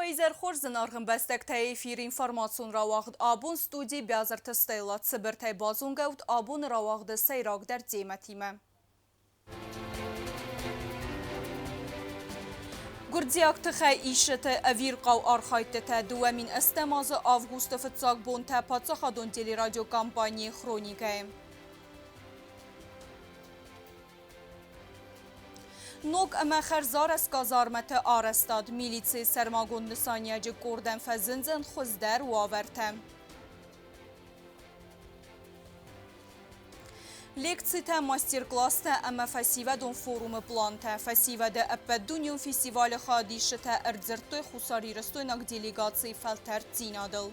Уӕ изӕр хорз, зынаргъ ӕмбӕстӕгтӕ, эфиры информацион рауагъд абон студийы Биазырты Стелла. Цыбыртӕй базонгӕ ут абоны рауагъды сӕйрагдӕр темӕтимӕ. Гуырдзиаг тыхӕй исыты ӕвирхъау архайдтытӕ 2008 азы августы фыццаг бонтӕ паддзахадон телерадиокомпанийы хроникӕйы. Ног ӕмӕ хӕрзарӕзт казармӕты арӕзтад милицийы сӕрмагонд нысаниӕджы къордӕн фӕзындзӕн хуыздӕр уавӕртӕ. Лекцитӕ, мастер-класстӕ ӕмӕ фӕсивӕдон форумы плантӕ. Фӕсивӕды ӕппӕтдунеон фестивалы хайадисджытӕ ӕрдзырдтой хуссарирыстойнаг делегацийы фӕлтӕрддзинадыл.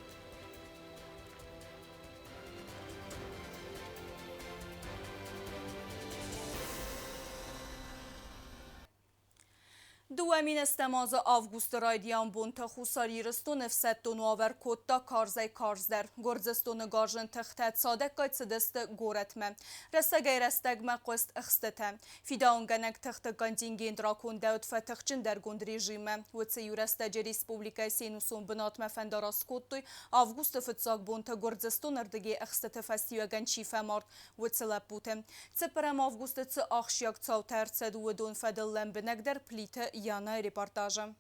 2008 азы августы райдиан бонты Хуссар Ирыстоны ӕфсӕддон уавӕр кодта карзӕй-карздӕр. Гуырдзыстоны гарзджын тыхтӕ цадӕггай цыдысты горӕтмӕ. Рӕстӕгӕй-рӕстӕгмӕ хъуыст ӕхстытӕ. Фидауынгӕнӕг тыхты контингент ракондӕуыд фӕтыхджындӕргонд режиммӕ. Уыцы иу рӕстӕджы республикӕйы се нусон бынатмӕ фӕндараст кодтой, августы фыццаг бонты Гуырдзыстоны рдыгӕй ӕхстыты фӕстиуӕгӕн чи фӕмард, уыцы лӕппутӕ. Цыппӕрӕм августы цы ахсджиаг цаутӕ ӕрцыд, уыдон фӕдыл лӕмбынӕгдӕр Плиты Янайы репортажы.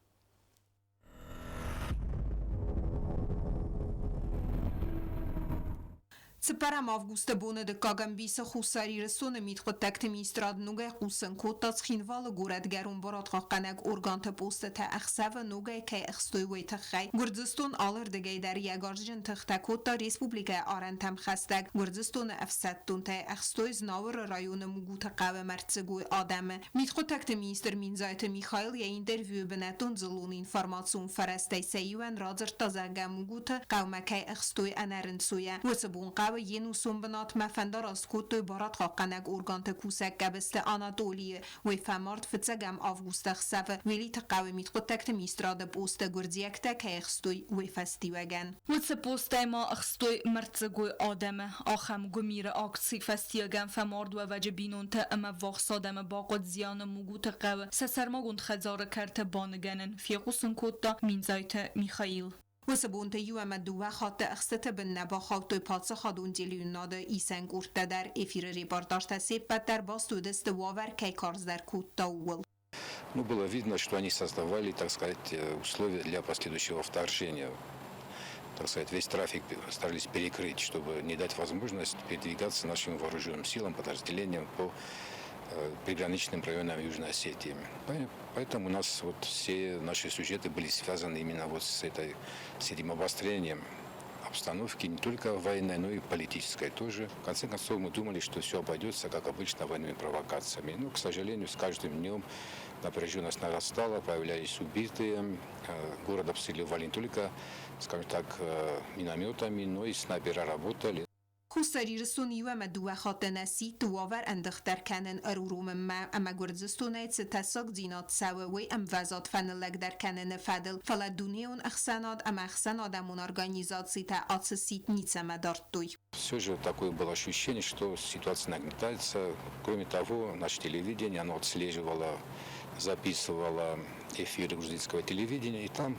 Цыппӕрӕм августы боны дыккаг ӕмбисы Хуссар Ирыстоны мидхъуыддӕгты министрад ногӕй хъусын кодта Цхинвалы горӕтгӕрон барадхъахъхъӕнӕг органты постытӕ ӕхсӕвы ногӕй кӕй ӕхстой, уый тыххӕй. Гуырдзыстон алырдыгӕй дӕр йӕ гарзджын тыхтӕ кодта республикӕйы арӕнтӕм хӕстӕг. Гуырдзыстоны ӕфсӕддонтӕй ӕхстой Знауыры районы Мугуты хъӕуы мӕрддзыгой адӕмы. Мидхъуыддӕгты министр Миндзайты Михаил йӕ интервьюйы бынӕттон дзыллон информацион фӕрӕзтӕй сӕ иуӕн радзырдта, зӕгъгӕ, Мугуты хъӕумӕ кӕй ӕхстой ӕнӕрынцойӕ. Уыцы бон хъӕуы йе нусон бынатмӕ фӕндараст кодтой барадхъахъхъӕнӕг органты кусӕг Гӕбысты Анатолийы. Уый фӕмард фыццӕгӕм августы ӕхсӕвы Уелиты хъӕуы мидхъуыддӕгты министрады посты гуырдзиӕгтӕ кӕй ӕхстой, уый фӕстиуӕгӕн. Уыцы постӕй ма ӕхстой мӕрддзыгой адӕмы. Ахӕм гуымиры акци фӕстиуӕгӕн фӕмардуӕвӕджы бинонтӕ ӕмӕ ввахс адӕмы бахъуыд зианы Мугуты хъӕуы сӕ сӕрмагонд хӕдзары кӕрты баныгӕнын, фехъусын кодта Миндзайты Михаил. Уыцы бонты иу ӕмӕ дыууӕ хатты ӕхстыты бын нӕ бахаудтой паддзахадон телеуынынады исӕн къордтӕ дӕр. Эфиры репортажтӕ се ппӕт дӕр баст уыдысты уавӕр кӕй карздӕр кодта, ууыл. Ну, было видно, что они создавали, так сказать, условия для последующего вторжения. Так сказать, весь трафик старались перекрыть, чтобы не дать возможность передвигаться нашим вооруженным силам, подразделениям по приграничным районам Южной Осетии. Поэтому у нас вот все наши сюжеты были связаны именно вот с этим обострением обстановки не только военной, но и политической тоже. В конце концов, мы думали, что все обойдется, как обычно, военными провокациями. Но, к сожалению, с каждым днем напряженность нарастала, появлялись убитые. Город обстреливали не только, скажем так, минометами, но и снайпера работали. Хуссар Ирыстон иу ӕмӕ дыууӕ хатты нӕ сидт уавӕр ӕндыгъддӕр кӕнын ӕруромынмӕ ӕмӕ Гуырдзыстонӕй цы тӕссагдзинад цӕуы, уый ӕмвӕзад фӕныллӕгдӕр кӕныны фӕдыл, фӕлӕ дунеон ӕхсӕнад ӕмӕ ӕхсӕнадӕмон организацитӕ ацы сидт ницӕмӕ дардтой. Все же такое было ощущение, что ситуация нагнетается. Кроме того, наше телевидение, оно отслеживало, записывало эфиры грузинского телевидения, и там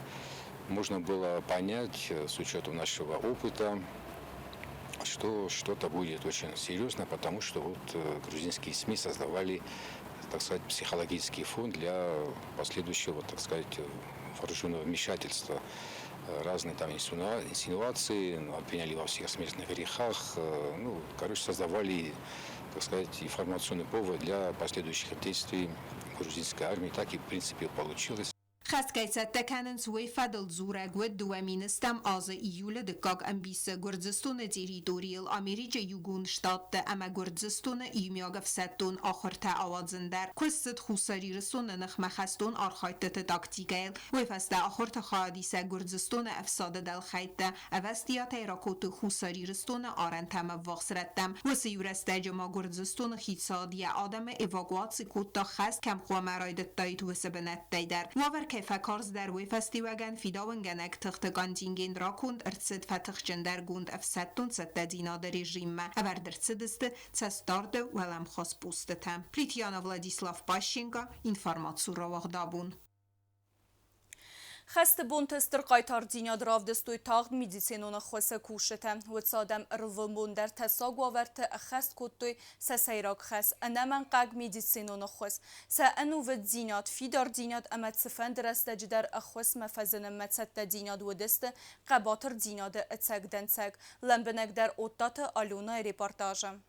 можно было понять, с учетом нашего опыта, что что-то будет очень серьезно, потому что вот грузинские СМИ создавали, так сказать, психологический фон для последующего, так сказать, вооруженного вмешательства. Разные там инсинуации, обвиняли во всех смертных грехах, ну, короче, создавали, так сказать, информационный повод для последующих действий грузинской армии. Так и, в принципе, получилось. Хӕст кӕй цӕттӕ кӕнынц, уый фӕдыл дзурӕг уыд 2000 азы июлы дыккаг ӕмбисы Гуырдзыстоны территорийыл Америчы Иугонд Штатты ӕмӕ Гуырдзыстоны иумиаг ӕфсӕддон ахуыртӕ ауадзын дӕр. Куыст цыд Хуссар Ирыстоны ныхмӕ хӕстон архайдтыты тактикӕйыл. Уый фӕстӕ ахуырты хайадисӕг Гуырдзыстоны ӕфсады дӕлхӕйттӕ ӕвӕстиатӕй ракодтой Хуссар Ирыстоны арӕнтӕм ӕввахс рӕттӕм. Уыцы иу рӕстӕджы ма Гуырдзыстоны хицауад йӕ адӕмы эвакуаци кодта хӕст кӕм хъуамӕ райдыдтаид, уыцы бынӕттӕй дӕр. Уавӕр кӕй фӕкарздӕр, уый фӕстиуӕгӕн фидауынгӕнӕг тыхты контингент раконд ӕрцыд фӕтыхджындӕргонд ӕфсӕддон цӕттӕдзинады режиммӕ, ӕвӕрд ӕрцыдысты цӕстдарды уӕлӕмхас постытӕ. Плитьяна Владислав Пащенко, информаци рауагъдабон. Хӕсты бонты стыр хъайтардзинад равдыстой тагъд медицинон ӕххуысы кусджытӕ. Уыцы адӕм ӕрвылбон дӕр тӕссаг уавӕрты ӕххӕст кодтой сӕ сӕйраг хӕс, ӕнӕмӕнгхъӕуӕг медицинон ӕххуыс. Сӕ ӕнувыддзинад, фидардзинад ӕмӕ цыфӕнды рӕстӕджы дӕр ӕххуысмӕ фӕзынынмӕ цӕттӕдзинад уыдысты хъӕбатырдзинады ӕцӕг дӕнцӕг. Лӕмбынӕгдӕр Оттаты Аленайы репортажы.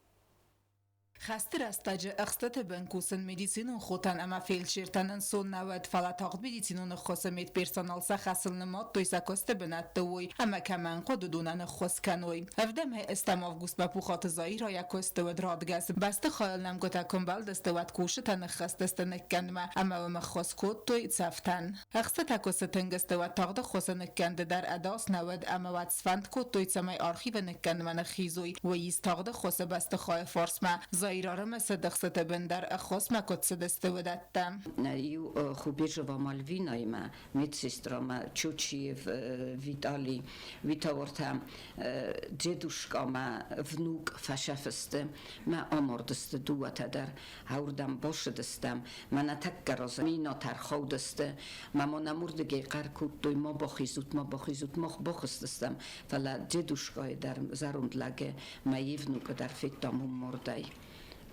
Хӕсты рӕстӕджы ӕхстыты бын кусын медицинон хотӕн ӕмӕ фельдшертӕн ӕнцон нӕ уыд, фӕлӕ тагъд медицинон ӕххуысы медперсонал сӕ хӕсыл нымадтой сӕ куысты бынӕтты уой ӕмӕ кӕмӕн хъуыд, уыдонӕн ӕххуыс кӕной. Ӕвдӕмӕй ӕстӕм августмӕ Пухаты Заирӕ йӕ куысты уыд радгӕс. Бӕстыхайыл нӕмгуытӕ куы мбӕлдысты, уӕд кусджытӕ ныххызтысты ныккӕндмӕ ӕмӕ уым ӕххуыс кодтой цӕфтӕн. Ӕхстытӕ куы сытынг сты, уӕд тагъд ӕххуысы ныккӕнды дӕр ӕдас нӕ уыд ӕмӕ уӕд сфӕнд кодтой, цӕмӕй архивы ныккӕндмӕ ныххизой, уый ис тагъд ӕххуысы бӕстыхайы фарсмӕ. Заирары мысыд ӕхстыты бын дӕр ӕххуысмӕ куыд цыдысты, уыдӕттӕ. Иу Хубежева Мальвинаимӕ, медсестрамӕ Чучиев Виталий Витаортӕ дедушкамӕ внук фӕсӕфысты, мӕ амардысты дыууӕтӕ дӕр. Аурдӕм бацыдыстӕм, мӕнӕ тӕккӕ разы минатӕ ӕрхаудысты, мӕ ма нӕм уырдыгӕй хъӕр кодтой, ма бахизут, ма бахизут, мах бахызтыстӕм, фӕлӕ дедушкайы дӕр зӕронд лӕгы мӕ йе внукы дӕр федтам уым мардӕй.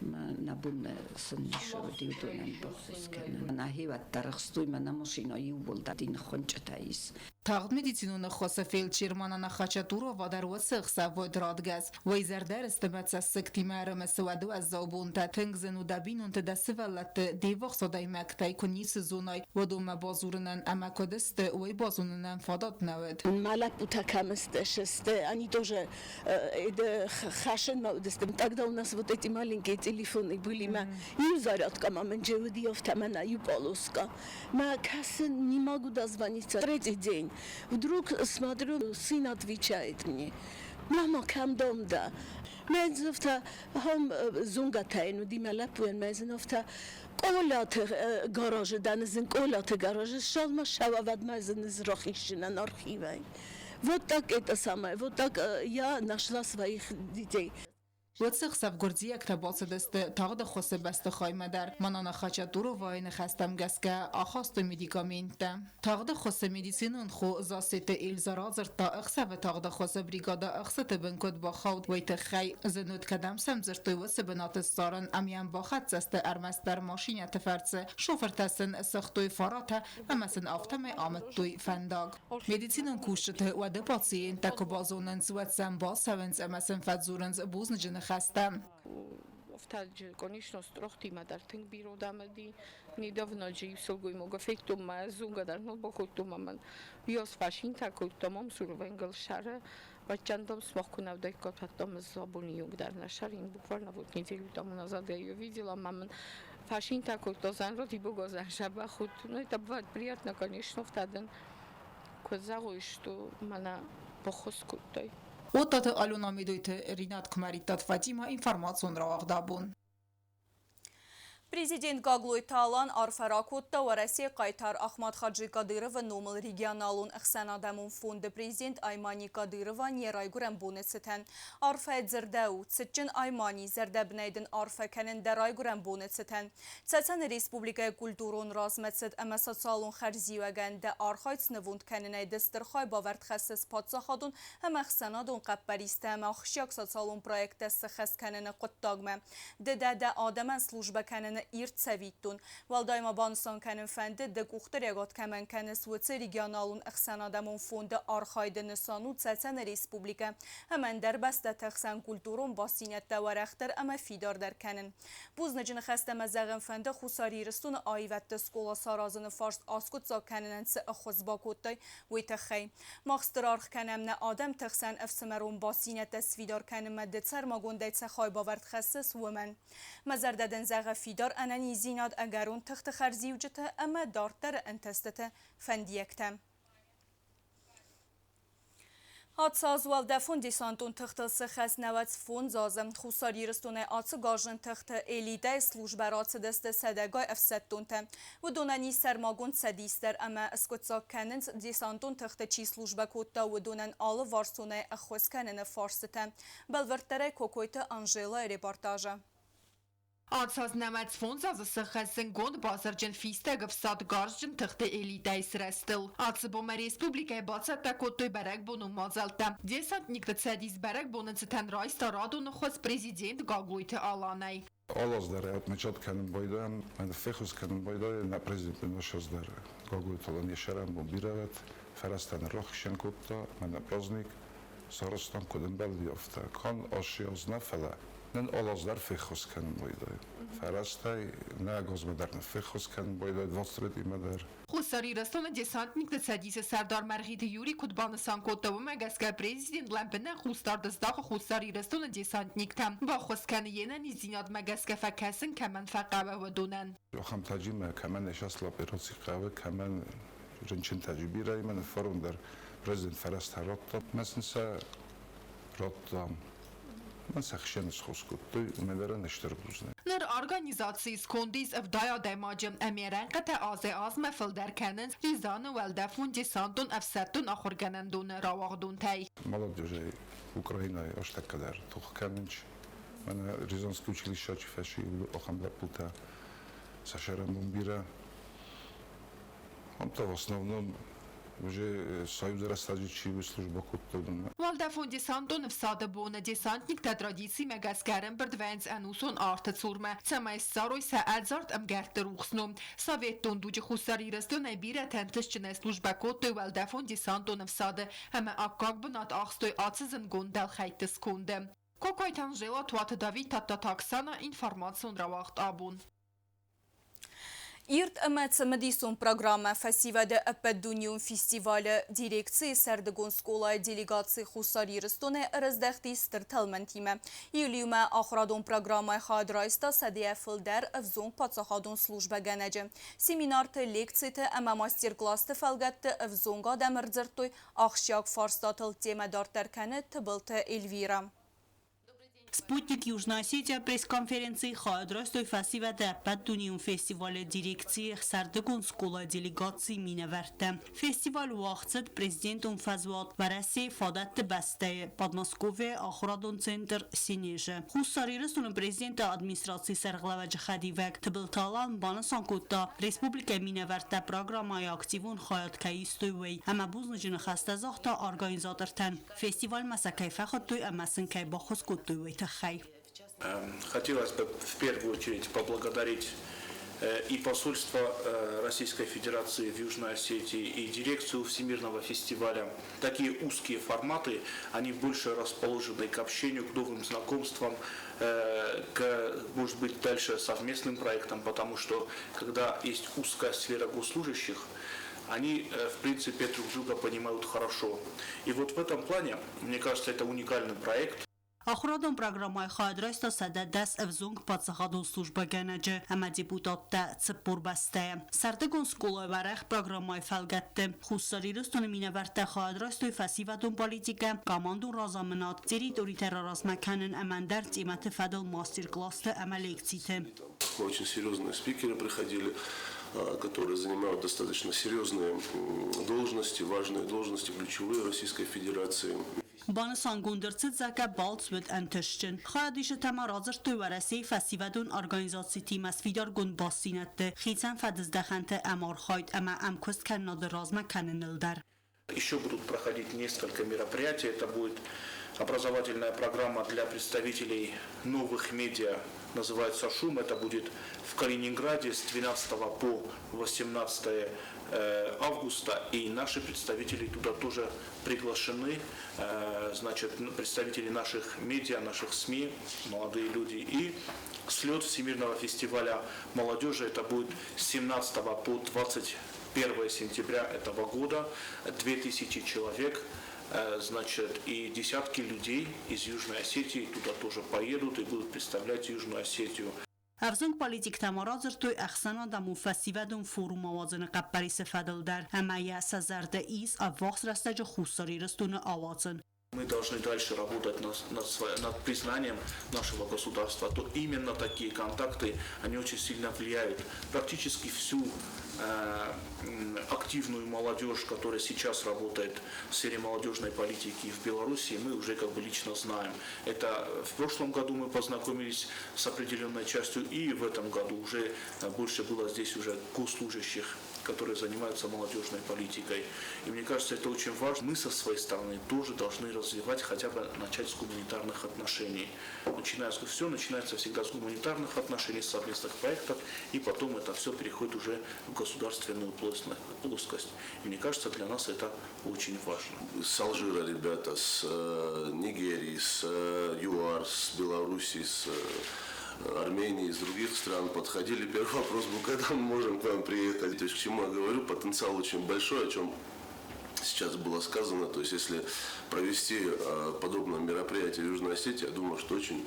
Нӕ бон сын ницы уыди уыдонӕн баххуыс кӕнын. Нӕхи уӕддӕр ӕхстой, мӕнӕ машинӕ иууылдӕр дин хуынчъытӕ ис. Тагъд медицинон ӕххуысы фельдшер Манана Хачатурова дӕр уыцы ӕхсӕв уыд радгӕс. Уый зӕрдӕрыстымӕ цӕссыгтимӕ ӕрымысы уӕды уӕззау бонтӕ. Тынг зын у дӕ бинонты, дӕ сывӕллӕтты, де ввахс адӕймӕгтӕй куы ницы зонай, уыдонмӕ бадзурынӕн ӕмӕ куыд сты, уый базонынӕн фадат нӕ уыд. Мӕ лӕппутӕ кӕм сты, сты, они тоже хӕсынмӕ уыдысты. Тогда у нас вот эти маленькие телефоны были. Мӕ иу зарядка ма мын же уыди, афтӕ мӕнӕ иу полоска. Мӕ кӕсын, не могу дозвониться. Третий день. Вдруг смотрю, сын отвечает мне. Мама, кӕм дом дӕ? Мӕ дзывтӕ хом зонгӕтӕ уыди мӕ лӕппуйӕн, мӕ зыновтӕ Къолаты гаражы дӕн, зын Къолаты гаражы ссалмӕ сӕвӕвӕд мӕ зын рахизджынӕн архивӕй. Вот так это самое, вот так я нашла своих детей. Уыцы хсӕв гуырдзиӕгтӕ бацыдысты тагъд ӕххуысы бӕстыхаймӕ дӕр. Манана Хачатуровайы ныхӕстӕм гӕсгӕ ахастой медикаменттӕ. Тагъд ӕххуысы медицинон хо Зассеты Эльза радзырдта, ӕхсӕвы тагъд ӕххуысы бригадӕ ӕхцаты бын куыд бахауд, уый тыххӕй. Зын уыд, кӕдӕм сӕм дзырдтой, уыцы бынаты ссарын, ӕмӕ йӕм бахӕццӕ сты ӕрмӕстдӕр машинӕты фӕрцы. Шофыртӕ сын сыгътой фаратӕ ӕмӕ сын афтӕмӕй амыдтой фӕндаг. Медицинон кусджыты уӕды пациенттӕ куы базонынц, уӕд сӕм бацӕуынц ӕмӕ сын фӕдзурынц бузныджы ныхӕстӕ. Ӕфтаджы, конечно, строхтимӕ дӕр тынг бирӕ уыди. Недавно же иу сылгоймаг федтон мӕ зонгӕ дӕр нал бакодтон мӕн. Йос фашинтӕ кодтам ам сурвенгыл сӕры. Баччандам смах куы нӕ уыдаиккат, уӕд ӕз абоны онг дӕр нӕ сӕрин. Буквально вот неделю тому назад я ее видела, мамын фашинтӕ кодта, ради бога, забахут. Ну, это бывает приятно, конечно, втаден. Куы зӕгъой, что мӕнӕ баххуыс кодтай. Оттаты Алена Медойты Ринат Куымӕридтаты Фатимӕ информацион рауагъд абон. Президент Гаглойты Алан арфӕ ракодта Уӕрӕсейы хъайтар Ахмат-Хаджи Кадыровы номыл регионалон ӕхсӕнадӕмон фонды президент Аймани Кадыровӕн йӕ райгуырӕн боны цытӕн. Арфӕ дзырдӕуы, цытджын Аймани, зӕрдӕбынӕй дын арфӕ кӕнын дӕ райгуырӕн боны цытӕн. Цӕцӕны республикӕйы культурон размӕцыд ӕмӕ социалон хӕрзиуӕгӕн дӕ архайд снывонд кӕнынӕй ды стыр хайбавӕрд хӕссыс паддзахадон ӕмӕ ӕхсӕнадон хъӕппӕристӕ ӕмӕ ахсджиаг социалон проекттӕ сыххӕст кӕныны хъуыддагмӕ. Ды дӕ дӕ адӕмӕн службӕ кӕныны ирд цӕвиттон. Уӕлдай ма банысан кӕнын фӕнды, ды къухдариуӕгад кӕмӕн кӕныс, уыцы регионалон ӕхсӕнадӕмон фонды архайды нысан у Цӕцӕны республикӕ ӕмӕ ӕндӕр бӕстӕты хсӕн культурон бастдзинӕдтӕ уӕрӕхдӕр ӕмӕ фидардӕр кӕнын. Бузныджы ныхӕстӕ мӕ зӕгъын фӕнды Хуссар Ирыстоны аивӕдты скъола саразыны фарст аскъуыддзаг кӕнынӕн цы ӕххуыс бакодтай, уый тыххӕй. Мах стыр аргъ кӕнӕм нӕ адӕмты хсӕн ӕфсымӕрон бастдзинӕдтӕ сфидар кӕнынмӕ ды сӕрмагондӕй цы хайбавӕрд хӕссыс, уымӕн. Мӕ зӕрдӕ дын зӕгъы фидар ӕнӕниздзинад, ӕгӕрон тыхты хӕрзиуджыты ӕмӕ дарддӕры ӕнтыстыты фӕндиӕгтӕ. Ацы уӕлдӕфон десантон тыхтыл цы хӕс 95 азы. Хуссар Ирыстонӕй ацы гарзджын тыхты элитӕйы службӕ рацыдысты сӕдӕгай ӕфсӕддонтӕ. Уыдонӕн ис сӕрмагонд цӕдис дӕр ӕмӕ скъуыддзаг кӕнынц, десантон тыхты чи службӕ кодта, уыдонӕн алыварсонӕй ӕххуыс кӕныны фарстытӕ. Бӕлвырддӕрӕй Кокойты Анжелӕйы репортажы. Ацы аз 95 азы сӕххӕст зындгонд базырджын фистӕг ӕфсад гарзджын тыхты элитӕйы сырӕзтыл. Ацы бонмӕ республикӕйы бацӕттӕ кодтой бӕрӕгбонон мадзӕлттӕ. Десантникты цӕдис бӕрӕгбоны цытӕн райста радон ӕххуыс президент Гаглойты Аланӕй. Алы аз дӕр отмечать кӕнын байдайӕм, мӕнӕ феххуыс кӕнын байдайӕм нӕ президент нын аз дӕр Гаглойты Алан йӕ сӕрӕнбон бирӕ фӕрӕзтӕ ныррӕхсӕн кодта, мӕнӕ праздник сарӕзтам, куыд ӕмбӕлди, афтӕ. Канд ацы аз нӕ, фӕлӕ нын алы аз дӕр феххуыс кӕнын байдайы. Фӕрӕзтӕй нӕ газмӕ дӕр нын феххуыс кӕнын байдайы, 23-мӕ дӕр. Хуссар Ирыстоны десантникты цӕдисы сӕрдар Мӕргъиты Юри куыд банысан кодта, уымӕ гӕсгӕ президент лӕмбынӕг хъусдард здахы Хуссар Ирыстоны десантниктӕм, баххуыс кӕны йе нӕниздзинадмӕ гӕсгӕ фӕкӕсын кӕмӕн фӕхъӕуы, уыдонӕн. Ахӕм таджимӕ кӕмӕн ис операци хъӕуы, кӕмӕн рынчынтӕ бирӕ ӕмӕ фарон дӕр президент фӕрӕзтӕ радта. Мӕ сын сӕ радта. Мӕ сӕ хсӕн схос кодтой, уымӕ дӕр стыр бузныг. Ныр организацийы сконды ис 70 адӕймаджы ӕмӕ рӕнхъытӕ азӕй-азмӕ фылдӕр кӕнынц Рязаны уӕлдӕфон-десантон ӕфсӕддон ахуыргӕнӕндоны рауагъдонтӕй. Молодежӕй Украинӕйы ӕстӕккӕ дӕр тох кӕнынц. Мӕнӕ Рязанский училище чи фӕци, ахӕм лӕппутӕ сӕ сӕрӕнбон бирӕ. Ам та в основном уже Союзы рӕстӕджы чи службӕ кодта, уыдонмӕ. Уӕлдӕфон-десантон ӕфсады боны десантниктӕ традицимӕ гӕсгӕ ӕрӕмбырд вӕййынц ӕнусон арты цурмӕ, цӕмӕй ссарой сӕ ӕдзард ӕмгӕртты рухс ном. Советон дуджы Хуссар Ирыстонӕй бирӕтӕ ӕнтыстджынӕй службӕ кодтой уӕлдӕфон-десантон ӕфсады ӕмӕ аккаг бынат ахстой ацы зындгонд дӕлхӕйтты сконды. Кокойты Анжела, Туаты Давид, Тадтаты Оксана, информацион рауагъд абон. Ирд ӕмӕ цымыдисон программӕ фӕсивӕды ӕппӕтдунеон фестивалы дирекцийы сӕрдыгон скъолайы делегаци Хуссар Ирыстонӕй ӕрӕздӕхти стыр тӕлмӕнтимӕ. Июлимӕ ахуырадон программӕйы хайад райста сӕдӕйӕ фылдӕр ӕвзонг паддзахадон службӕгӕнӕджы. Семинарты, лекциты ӕмӕ мастер-классты фӕлгӕтты ӕвзонг адӕм ӕрдзырдтой ахсджиаг фарстатыл. Темӕ дарддӕр кӕны Тыбылты Эльвира. Спутник Южная Осетия пресс-конференцийы хайад райстой фӕсивӕды ӕппӕтдунеон фестивалы дирекцийы сӕрдыгон скъолайы делегацийы минӕвӕрттӕ. Фестиваль уагъд цыд президентон фӕзуат Уӕрӕсейы фадӕтты бӕстӕйы Подмосковьейы ахуырадон центр Сенеж-ы. Хуссар Ирыстоны президенты администрацийы сӕргълӕууӕджы хӕдивӕг Тыбылты Алан банысан кодта, республикӕйы минӕвӕрттӕ программӕйы активон хайад кӕй истой, уый ӕмӕ бузныджы ныхӕстӕ загъта организатортӕн. Фестивальмӕ сӕ кӕй фӕхуыдтой ӕмӕ сын кӕй баххуыс кодтой, уый тыххӕй. Хотелось бы в первую очередь поблагодарить и посольство Российской Федерации в Южной Осетии, и дирекцию Всемирного фестиваля. Такие узкие форматы, они больше расположены к общению, к новым знакомствам, к, может быть, дальше совместным проектам, потому что когда есть узкая сфера госслужащих, они, в принципе, друг друга понимают хорошо. И вот в этом плане, мне кажется, это уникальный проект. Ахуырадон программӕйы хайад райста 110 ӕвзонг паддзахадон службӕгӕнӕджы ӕмӕ депутаттӕ 40 бӕстӕйӕ. Сӕрдыгон скъолайы уӕрӕх программӕйы фӕлгӕтты Хуссар Ирыстоны минӕвӕрттӕ хайад райстой фӕсивӕдон политикӕ, командон разамынад, территоритӕ раразмӕ кӕнын ӕмӕ ӕндӕр темӕты фӕдыл мастер-классты ӕмӕ лекциты. Очень серьезные спикеры приходили, которые занимают достаточно серьезные должности, важные должности, ключевые Российской Федерации. Банысангонд ӕрцыд, зӕгъгӕ, балц уыд ӕнтыстджын. Хайадисджытӕ ма радзырдтой Уӕрӕсейы фӕсивӕдон организацитимӕ сфидаргонд бастдзинӕдты, хицӕн фӕдыздӕхӕнты ӕмархайд ӕмӕ ӕмкуысткӕнынады размӕ кӕныныл дӕр. Еще будут проходить несколько мероприятий. Это будет образовательная программа для представителей новых медиа, называется «Шум». Это будет в Калининграде с 12 по 18 августа. И наши представители туда тоже приглашены. Значит, представители наших медиа, наших СМИ, молодые люди. И слет Всемирного фестиваля молодежи, это будет с 17 по 21 сентября этого года. 2000 человек, значит, и десятки людей из Южной Осетии туда тоже поедут и будут представлять Южную Осетию. Ӕвзонг политиктӕ ма радзырдтой ӕхсӕнадӕмон фӕсивӕдон форум ауадзыны хъӕппӕрисы фӕдыл дӕр ӕмӕ йӕ сӕ зӕрды ис ӕввахс рӕстӕджы Хуссар Ирыстоны ауадзын. Мы должны дальше работать над признанием нашего государства, то именно такие контакты, они очень сильно влияют. Практически всю активную молодежь, которая сейчас работает в сфере молодежной политики в Беларуси, мы уже как бы лично знаем. Это в прошлом году мы познакомились с определенной частью, и в этом году уже больше было здесь уже госслужащих, которые занимаются молодежной политикой. И мне кажется, это очень важно. Мы со своей стороны тоже должны развивать, хотя бы начать с гуманитарных отношений. Все начинается всегда с гуманитарных отношений, с совместных проектов, и потом это все переходит уже в государственную плоскость. И мне кажется, для нас это очень важно. С Алжира ребята, с Нигерии, с ЮАР, с Белоруссии, с Армении, из других стран подходили. Первый вопрос был, когда мы можем к вам приехать. То есть, к чему я говорю, потенциал очень большой, о чем сейчас было сказано. То есть, если провести подобное мероприятие в Южной Осетии, я думаю, что очень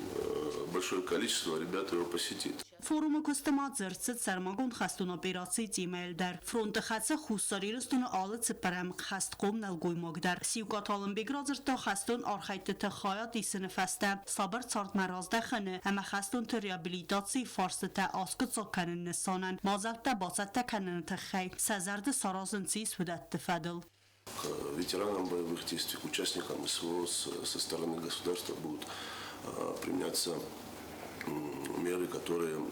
большое количество ребят его посетит. Форумы кустыма дзырд сӕрмагонд хӕстон операцийы темӕйыл дӕр. Фронты хӕцы Хуссар Ирыстоны алы цыппӕрӕм хӕстхъом нӕлгоймаг дӕр. Сиукъаты Алымбег радзырдта хӕстон архӕйдтыты хайад исыны фӕстӕ сабыр цардмӕ раздӕхыны ӕмӕ хӕстонты реабилитацийы фарстытӕ аскъуыддзаг кӕныны нысанӕн мадзӕлттӕ бацӕттӕ кӕныны тыххӕй сӕ зӕрды саразын цы ис, уыдӕтты фӕдыл. К ветеранам боевых действий, к участникам СВО со стороны государства будут применяться меры, которые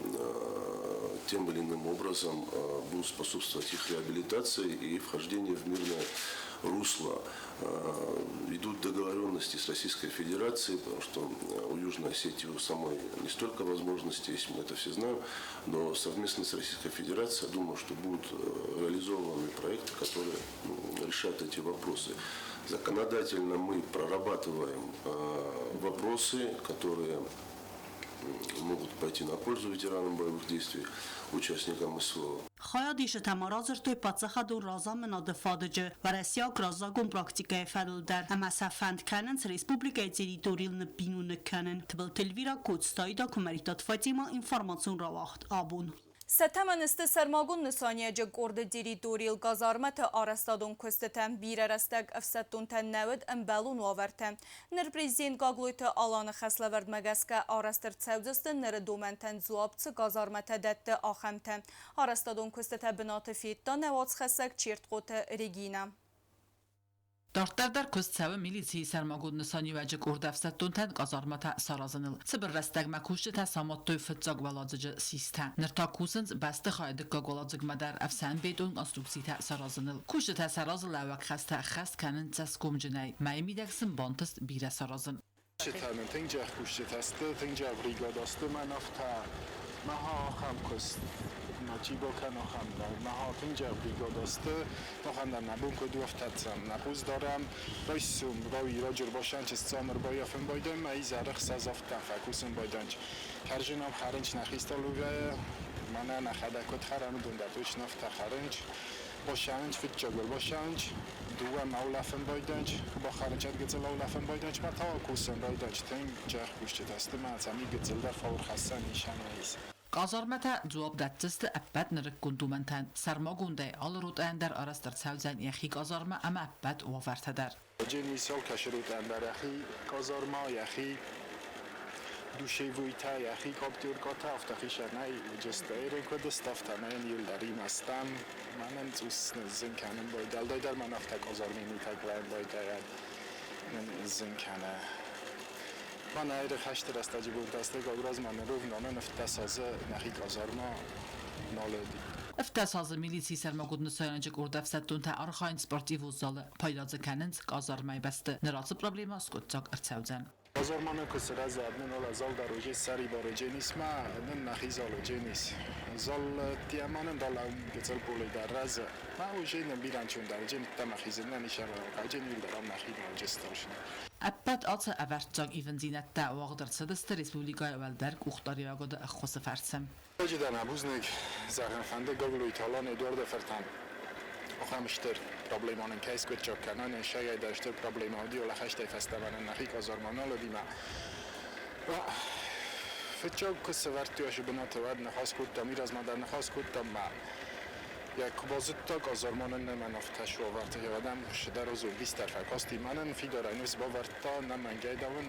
тем или иным образом будут способствовать их реабилитации и вхождению в мирное русло. Идут договоренности с Российской Федерацией, потому что у Южной Осетии у самой не столько возможностей, если мы это все знаем, но совместно с Российской Федерацией, я думаю, что будут реализованы проекты, которые решат эти вопросы. Законодательно мы прорабатываем вопросы, которые могут пойти на пользу ветеранам боевых действий, участникам СВО. Хайадисджытӕ ма радзырдтой паддзахадон разамынады фадыджы уӕрӕсейаг раззагон практикӕйы фӕдыл дӕр ӕмӕ сӕ фӕнд кӕнынц республикӕйы территорийыл ныббиноныг кӕнын. Тыбылты Эльвира, Коцты Аида, Куымӕридтаты Фатимӕ, информацион рауагъд Абон. Сӕ тӕмӕны сты сӕрмагонд нысаниуӕджы къорды территорийыл казармӕты арӕзтадон куыстытӕ. Бирӕ рӕстӕг ӕфсӕддонтӕн нӕ уыд ӕмбӕлон уавӕртӕ. Ныр президент Гаглойты Аланы хӕслӕвӕрдмӕ гӕсгӕ арӕзт ӕрцӕудзысты ныры домӕнтӕн дзуапп цы казармӕтӕ дӕтты, ахӕмтӕ. Арӕзтадон куыстытӕ бынаты федта нӕ уацхӕссӕг Чертхъоты Регинӕ. Дарддӕр дӕр куыст цӕуы милицийы сӕрмагонд нысаниуӕджы къорд ӕфсӕддонтӕн къазарматӕ саразыныл. Цыбыр рӕстӕгмӕ кусджытӕ самадтой фыццаг уӕладзыджы систӕ. Ныр та кусынц бӕстыхайы дыккаг уӕладзыгмӕ дӕр ӕфсӕнбетон конструкцитӕ саразыныл. Кусджытӕ сӕ разылӕууӕг хӕстӕ ӕххӕст кӕнынц цӕсгомджынӕй. Мӕйы мидӕг сын бантыст бирӕ саразын. Кусджытӕ тынг кусджытӕ сты, тынг бригада сты, мӕн афтӕ мӕ ахӕм куыст ма чи бакӕн ахӕм дӕр. Мӕ тынг бригада сты, ахӕм дӕр нӕ бон куыд у, афтӕ нӕ хъус дарӕм, райсом раджы ӕрбасӕнч сцам ӕрбаййафын байдайӕм, мӕ изӕры ӕхсӕз афтӕ фӕкусын байдайынч. Кӕрзынам хӕрынч нӕхи столовӕйы, мӕнӕ нӕхӕдӕг куыд хӕрӕм, уыдон дӕр точно афтӕ хӕрынч. Басӕнч, фыццаг ӕрбасӕнч, дыууӕ ма улӕфын байдайынч, бахӕрынч ӕд гыццыл улӕфын байдайынч, мӕ та кусын райдайынч. Тынг джах кусджытӕ сты, мӕ цӕмӕй гыццыл дӕр фаур хӕссӕн нисӕн ис. Къазармӕтӕ дзуапп дӕтдзысты ӕппӕт нырыккон домӕнтӕн. Сӕрмагондӕй алы ротӕйӕн дӕр арӕзт ӕрцӕудзӕн йӕхи къазармӕ ӕмӕ ӕппӕт уавӕртӕ дӕр. Дженис алкӕцы ротӕйӕн дӕр йӕхи къазарма, йӕхи душевойтӕ, йӕхи каптёркатӕ, афтӕ хицӕнӕй just ерен куыд сты, афтӕ нӕ иуылдӕр имӕстӕм. Мӕнӕн цъус зын кӕнын байдайы, уӕлдайдӕр мӕн афтӕ къазармӕ митӕ клайын байдайӕд зын кӕны. Мӕнӕ айры хӕсты рӕстӕджы бонтӕ сты Гаграз мӕ ныров нанӕн 17 азы нӕхи къазарма нал уыди. 17 азы милицийы сӕрмагонд нысайнӕджы къорд ӕфсӕддонтӕ архайынц спортивон залы, пайда дзы кӕнынц къазармайы бӕсты. Ныр ацы проблемӕ скъуыддзаг ӕрцӕудзӕн. Къазарманы куы сырӕзы, нын ола зал дӕр уже сӕрибар уыдженис ма, нын нӕхи зал уыдженис. Зал тиаманын дала гыццыл поле дӕр рӕзы. Ма уже нын бирӕ ӕнцондӕр уыджен ӕддӕмӕ хизын нӕ нисӕр уыджен иуылдӕр ам нӕхи уыджы стӕрсын. Ӕппӕт ацы ӕвӕрццаг ивындзинӕдтӕ уагъд ӕрцыдысты республикӕйы уӕлдӕр къухдариуӕгады ӕххуысы фӕрцы. Ноджыдӕр мӕ бузныг зӕгъын фӕнды Гаглойты Алан Эдуарды фыртӕн. Ахӕм стыр проблема нын кӕй скъуыддзаг кӕна, нын сӕйгӕйдӕр стыр проблема уыди, ола хӕстӕй фӕстӕмӕ нын нӕхи къазарма нал уыди ма. Фыццаг куы сӕвӕрдтой ацы бынаты, уӕд ныхас кодтам, уый размӕ дӕр ныхас кодтам ма. Йӕ куы базыдта, къазарманӕн нӕ мӕн афтӕ суавӕрты гъевӕдӕм шыдӕр узул вистер фӕкасти мӕнӕн, фидарӕй ныфс бавӕрдта, нӕ мӕнгӕй дӕуын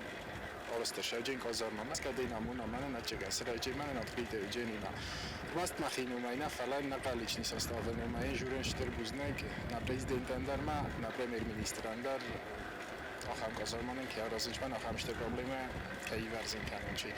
арӕзта сӕвджын къазармамӕ, кӕдӕй намона мӕнӕн ӕцӕгӕсы рӕджы мӕнӕн открытый Евгениймӕ. Ӕрмӕст мӕхи номӕй нӕ, фӕлӕ нӕ личный составы номӕй журен стыр бузныг нӕ президентӕн дӕр ма, нӕ премьер-министрӕн дӕр, ахӕм къазарманӕн кӕй аразынц мӕн ахӕм стыр проблемӕ кӕй ивӕрзын кӕнын чи.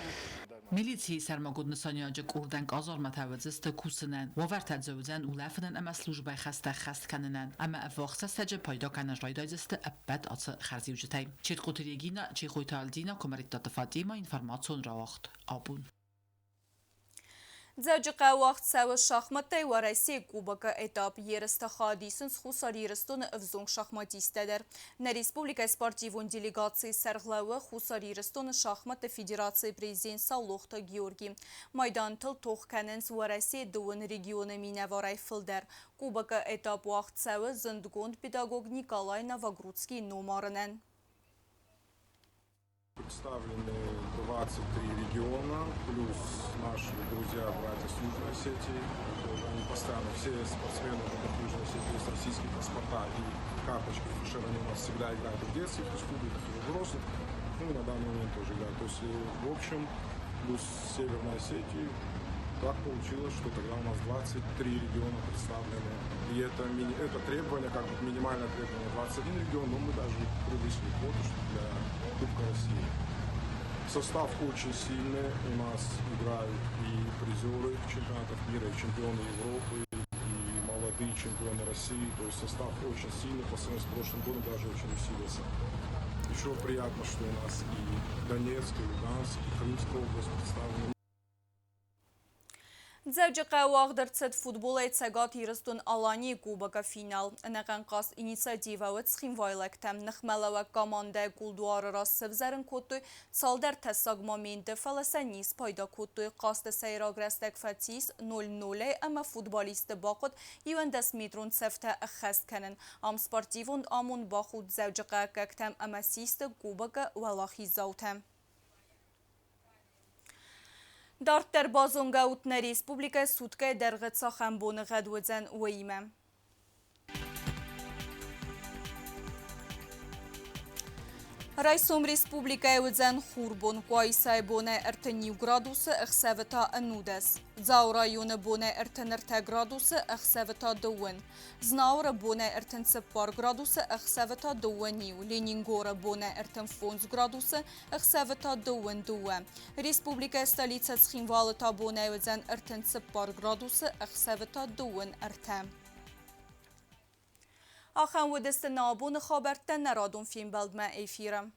Милицийы сӕрмагонд нысаниуӕджы къордӕн къазарматӕ уыдзысты кусынӕн, уавӕртӕ дзы уыдзӕн улӕфынӕн ӕмӕ службӕйы хӕстӕ ӕххӕст кӕнынӕн, ӕмӕ ӕввахс рӕстӕджы пайда кӕнын райдайдзысты ӕппӕт ацы хӕрзиуджытӕй. Четкъоты Регина, Чехойты Альдина, Куымӕридтаты Фатимӕ, информацион рауагъд Абон. Дзӕуджыхъӕуы уагъд цӕуы шахматтӕй Уӕрӕсейы Кубокы этап. Ерысты хайад исынц Хуссар Ирыстоны ӕвзонг шахматисттӕ дӕр. Нӕ республикӕйы спортивон делегацийы сӕргълӕууӕг Хуссар Ирыстоны шахматты федерацийы президент Саулохты Георги. Майдантыл тох кӕнынц Уӕрӕсейы дыууын регионы минӕварӕй фылдӕр. Кубокы этап уагъд цӕуы зындгонд педагог Николай Новогрудскийы номарынӕн. Представлены 23 региона, плюс наши друзья, братья с Южной Осетии. Тоже они постоянно, все спортсмены, у которых в Южной Осетии есть российские паспорта и карточки ФШР, они у нас всегда играют и в детских республиках, и в взрослых. Ну и на данный момент тоже играют. То есть, в общем, плюс Северной Осетии, так получилось, что тогда у нас 23 региона представлены. И это требование, как бы минимальное требование 21 регион, но мы даже превысили квоту что для Кубка России. Состав очень сильный. У нас играют и призеры чемпионатов мира, и чемпионы Европы, и молодые чемпионы России. То есть состав очень сильный, по сравнению с прошлым годом даже очень усилился. Еще приятно, что у нас и Донецк, и Луганск, и Крымская область представлены. Дзӕуджыхъӕуы уагъд ӕрцыд футболӕй Цӕгат Ирыстон-Аланийы Кубокы финал. Ӕнӕхъӕн хъазт инициативӕ уыд цхинвайлӕгтӕм. Ныхмӕлӕууӕг командӕйы кулдуары раз сӕвзӕрын кодтой цалдӕр тӕссаг моменты, фӕлӕ сӕ не спайда кодтой. Хъазты сӕйраг рӕстӕг фӕцис 0-0-ӕй ӕмӕ футболистты бахъуыд 11-метрон цӕфтӕ ӕххӕст кӕнын. Ам спортивон амонд бахудт дзӕуджыхъӕуккӕгтӕм ӕмӕ систы Кубокы уӕлахиздзаутӕ. Дарддӕр базонгӕ ут, нӕ республикӕйы суткӕйы дӕргъы цахӕм боныгъӕд уыдзӕн, уыимӕ. Райсом республикӕйы уыдзӕн хурбон, Къуайсайы бонӕй 31 градусы, ӕхсӕвы та 11. Дзауы районы бонӕй 33 градусы, ӕхсӕвы та 2. Знауыры бонӕй 34 градусы, ӕхсӕвы та 21. Ленингоры бонӕй 35 градусы, ӕхсӕвы та 22. Республикӕйы столицӕ Цхинвалы та бонӕй уыдзӕн 34 градусы, ӕхсӕвы та 23. Ахӕм уыдысты нӕ абоны хабӕрттӕ, нӕ радон фембӕлдмӕ эфиры.